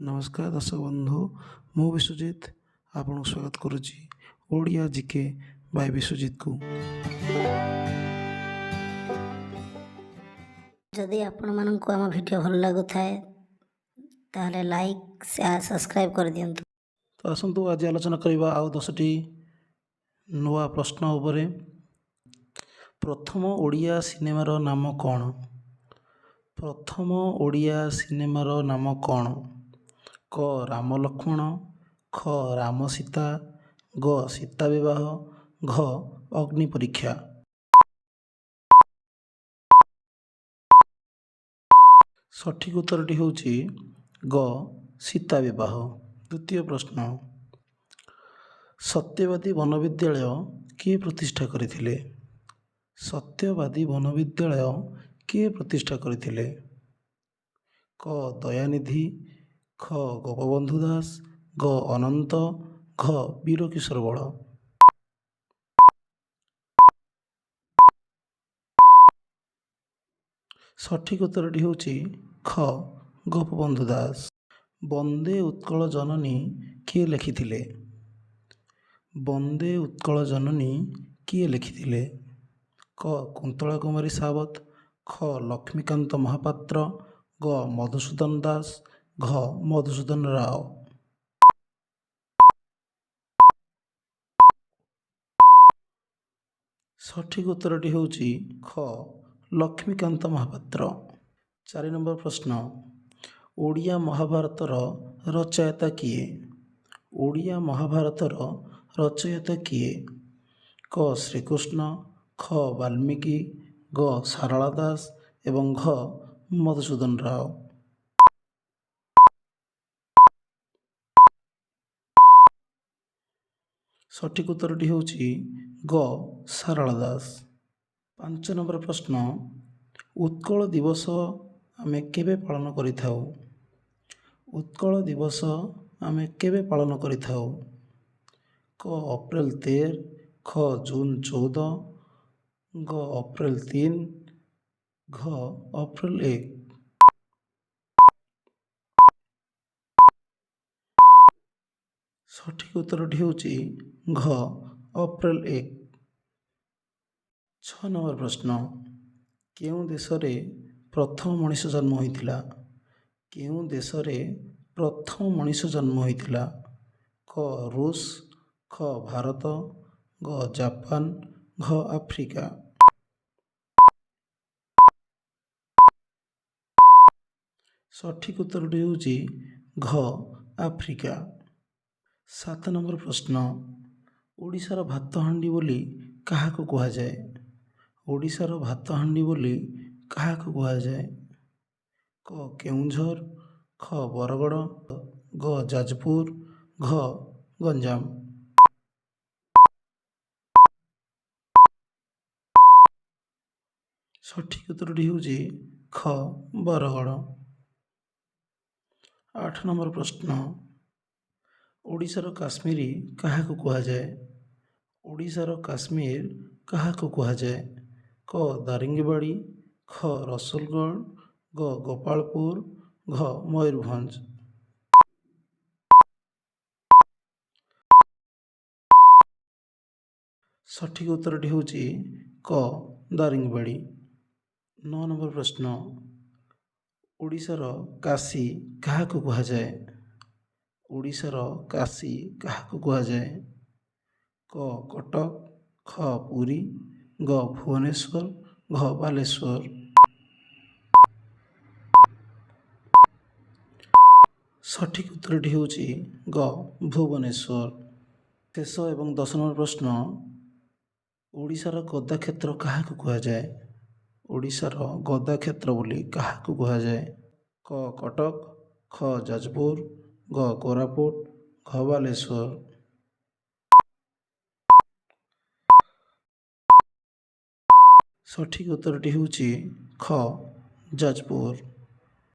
ନମସ୍କାର ଦର୍ଶକ ବନ୍ଧୁ, ମୁଁ ବିଶ୍ୱଜିତ ଆପଣଙ୍କୁ ସ୍ୱାଗତ କରୁଛି ଓଡ଼ିଆ ଜିକେ ବାଇ ବିଶ୍ୱଜିତକୁ। ଯଦି ଆପଣମାନଙ୍କୁ ଆମ ଭିଡ଼ିଓ ଭଲ ଲାଗୁଥାଏ, ତାହେଲେ ଲାଇକ୍, ସେୟାର, ସବସ୍କ୍ରାଇବ୍ କରିଦିଅନ୍ତୁ। ତ ଆସନ୍ତୁ, ଆଜି ଆଲୋଚନା କରିବା ଆଉ 10ଟି ନୂଆ ପ୍ରଶ୍ନ ଉପରେ। ପ୍ରଥମ ଓଡ଼ିଆ ସିନେମାର ନାମ କ'ଣ? ପ୍ରଥମ ଓଡ଼ିଆ ସିନେମାର ନାମ କ'ଣ? କ ରାମ ଲକ୍ଷ୍ମଣ, ଖ ରାମ ସୀତା, ଗ ସୀତା ବିବାହ, ଘ ଅଗ୍ନି ପରୀକ୍ଷା। ସଠିକ୍ ଉତ୍ତରଟି ହେଉଛି ଗ ସୀତା ବିବାହ। ଦ୍ୱିତୀୟ ପ୍ରଶ୍ନ, ସତ୍ୟବାଦୀ ବନବିଦ୍ୟାଳୟ କିଏ ପ୍ରତିଷ୍ଠା କରିଥିଲେ? ସତ୍ୟବାଦୀ ବନବିଦ୍ୟାଳୟ କିଏ ପ୍ରତିଷ୍ଠା କରିଥିଲେ? କ ଦୟାନିଧି, ଖ ଗୋପବନ୍ଧୁ ଦାସ, ଗ ଅନନ୍ତ, ଘ ବୀରକିଶୋର ବଳ। ସଠିକ୍ ଉତ୍ତରଟି ହେଉଛି ଖ ଗୋପବନ୍ଧୁ ଦାସ। ବନ୍ଦେ ଉତ୍କଳ ଜନନୀ କିଏ ଲେଖିଥିଲେ? ବନ୍ଦେ ଉତ୍କଳ ଜନନୀ କିଏ ଲେଖିଥିଲେ? କ କୁନ୍ତଳା କୁମାରୀ ସାବତ, ଖ ଲକ୍ଷ୍ମୀକାନ୍ତ ମହାପାତ୍ର, ଗ ମଧୁସୂଦନ ଦାସ, ଘ ମଧୁସୂଦନ ରାଓ। ସଠିକ୍ ଉତ୍ତରଟି ହେଉଛି ଖ ଲକ୍ଷ୍ମୀକାନ୍ତ ମହାପାତ୍ର। 4 ନମ୍ବର ପ୍ରଶ୍ନ, ଓଡ଼ିଆ ମହାଭାରତର ରଚୟିତା କିଏ? ଓଡ଼ିଆ ମହାଭାରତର ରଚୟିତା କିଏ? କ ଶ୍ରୀକୃଷ୍ଣ, ଖ ବାଲ୍ମୀକି, ଗ ସାରଳା ଦାସ ଏବଂ ଘ ମଧୁସୂଦନ ରାଓ। ସଠିକ୍ ଉତ୍ତରଟି ହେଉଛି ଗ ସାରଳା ଦାସ। 5 ନମ୍ବର ପ୍ରଶ୍ନ, ଉତ୍କଳ ଦିବସ ଆମେ କେବେ ପାଳନ କରିଥାଉ? ଉତ୍କଳ ଦିବସ ଆମେ କେବେ ପାଳନ କରିଥାଉ? କ ଅପ୍ରେଲ 13, ଖ ଜୁନ 14, ଗ ଅପ୍ରେଲ 3, ଘ ଅପ୍ରେଲ 1। ସଠିକ୍ ଉତ୍ତରଟି ହେଉଛି ଘ ଅପ୍ରେଲ 1। 6 ନମ୍ବର ପ୍ରଶ୍ନ, କେଉଁ ଦେଶରେ ପ୍ରଥମ ମଣିଷ ଜନ୍ମ ହୋଇଥିଲା? କେଉଁ ଦେଶରେ ପ୍ରଥମ ମଣିଷ ଜନ୍ମ ହୋଇଥିଲା? କ ରୁଷ, ଖ ଭାରତ, ଗ ଜାପାନ, ଘ ଆଫ୍ରିକା। ସଠିକ୍ ଉତ୍ତରଟି ହେଉଛି ଘ ଆଫ୍ରିକା। 7 ନମ୍ବର ପ୍ରଶ୍ନ, ଓଡ଼ିଶାର ଭାତହାଣ୍ଡି ବୋଲି କାହାକୁ କୁହାଯାଏ? ଓଡ଼ିଶାର ଭାତହାଣ୍ଡି ବୋଲି କାହାକୁ କୁହାଯାଏ? କ କେଉଁଝର, ଖ ବରଗଡ଼, ଗ ଯାଜପୁର, ଘ ଗଞ୍ଜାମ। ସଠିକ୍ ଉତ୍ତରଟି ହେଉଛି ଖ ବରଗଡ଼। 8 ନମ୍ବର ପ୍ରଶ୍ନ, ଓଡ଼ିଶାର କାଶ୍ମୀର କାହାକୁ କୁହାଯାଏ? ଓଡ଼ିଶାର କାଶ୍ମୀର କାହାକୁ କୁହାଯାଏ? କ ଦାରିଙ୍ଗବାଡ଼ି, ଖ ରସୁଲଗଡ଼, ଗ ଗୋପାଳପୁର, ଘ ମୟୂରଭଞ୍ଜ। ସଠିକ୍ ଉତ୍ତରଟି ହେଉଛି କ ଦାରିଙ୍ଗବାଡ଼ି। 9 ନମ୍ବର ପ୍ରଶ୍ନ, ଓଡ଼ିଶାର କାଶୀ କାହାକୁ କୁହାଯାଏ? ଓଡ଼ିଶାର କାଶୀ କାହାକୁ କୁହାଯାଏ? କ କଟକ, ଖ ପୁରୀ, ଗ ଭୁବନେଶ୍ୱର, ଘ ବାଲେଶ୍ୱର। ସଠିକ୍ ଉତ୍ତରଟି ହେଉଛି ଗ ଭୁବନେଶ୍ୱର। ଶେଷ ଏବଂ 10 ନମ୍ବର ପ୍ରଶ୍ନ, ଓଡ଼ିଶାର ଗଦାକ୍ଷେତ୍ର କାହାକୁ କୁହାଯାଏ? ଓଡ଼ିଶାର ଗଦାକ୍ଷେତ୍ର ବୋଲି କାହାକୁ କୁହାଯାଏ? କ କଟକ, ଖ ଯାଜପୁର, ଗ କୋରାପୁଟ, ଘ ବାଲେଶ୍ୱର। ସଠିକ୍ ଉତ୍ତରଟି ହେଉଛି ଖ ଯାଜପୁର।